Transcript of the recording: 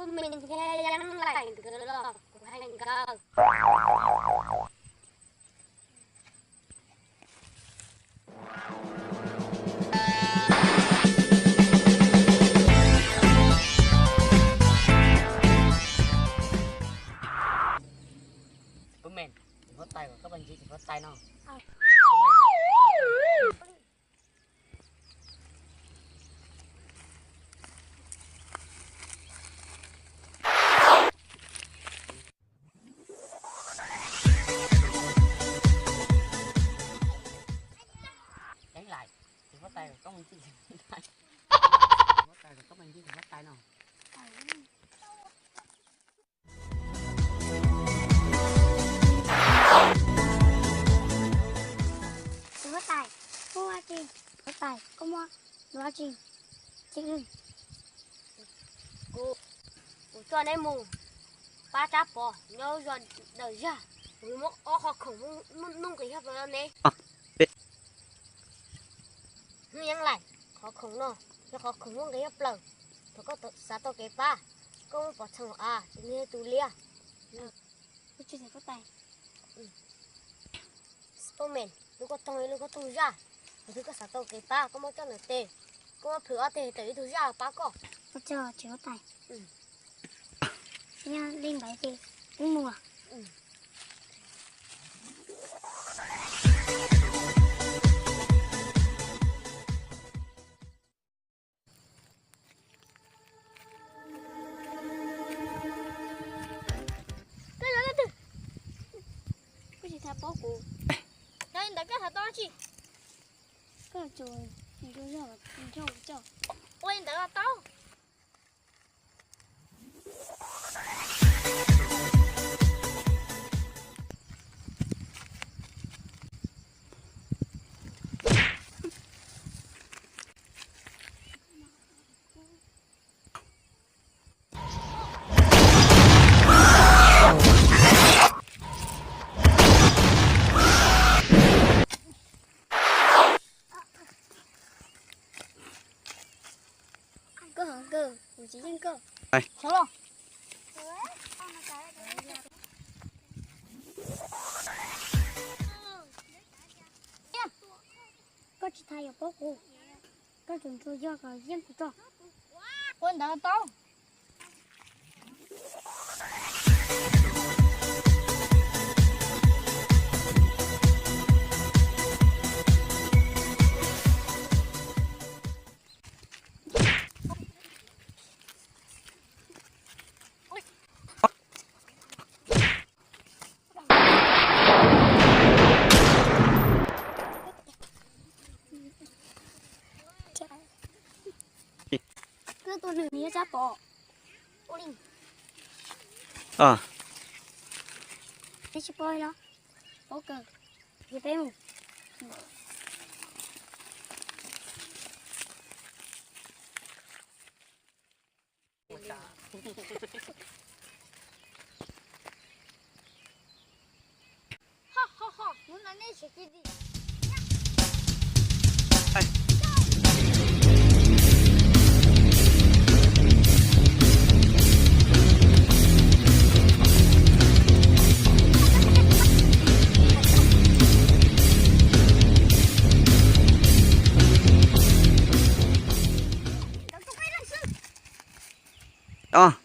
Tus me nyuam Yeeb Laim ntawd los kuv hais nkawd. Txiv huab tais, txiv huab tais, koj puas ntseeg txiv huab tais no? Yeeb Laim, txiv huab tais, koj puas ntseeg txiv huab tais? Txiv huab tais, koj puas ntseeg txiv huab tais no? Txiv huab tais, huab tais, huab tais, koj muaj dab tsi? Kuv, kuv coj neb mus pab Tsab Pov nyob zos Dawm Zaj, kuv muab ob qhov khoom muaj nuj nqis tshaj plaws rau neb. Hnub Yeeb Laim, qhov khoom no yog qhov khoom muaj nqis tshaj plaws. Thaum koj xav tau kev pab, koj muab pov txheem los av, ces nws yog tus liab. Spiderman, lub koj toog, lub koj toog zaj, thaum twg koj xav tau kev pab, koj muab coj ntawm tes, koj muab plhws ob teg tawm ib tug zaj pab koj. Li ntawd ces wb mus. Koj yog leej twg? Koj tsis tau paub kuv. Yog li ntawd koj xav tau dab tsi? Koj tsuas nrog zog, nrog kuv coj. Ua li ntawd los tau. Koj hov kawg, kuv tsis yeej koj. Sawv los. Koj tsis tas yuav paub kuv, koj tsuas ntsuas yog kom yeej kuv tso. Ua ntawd tau. Koj tus nws nws yog Tsab Pov. Ua li. Neb tsis paub los? Paub kawg. Ces peb mus. Os,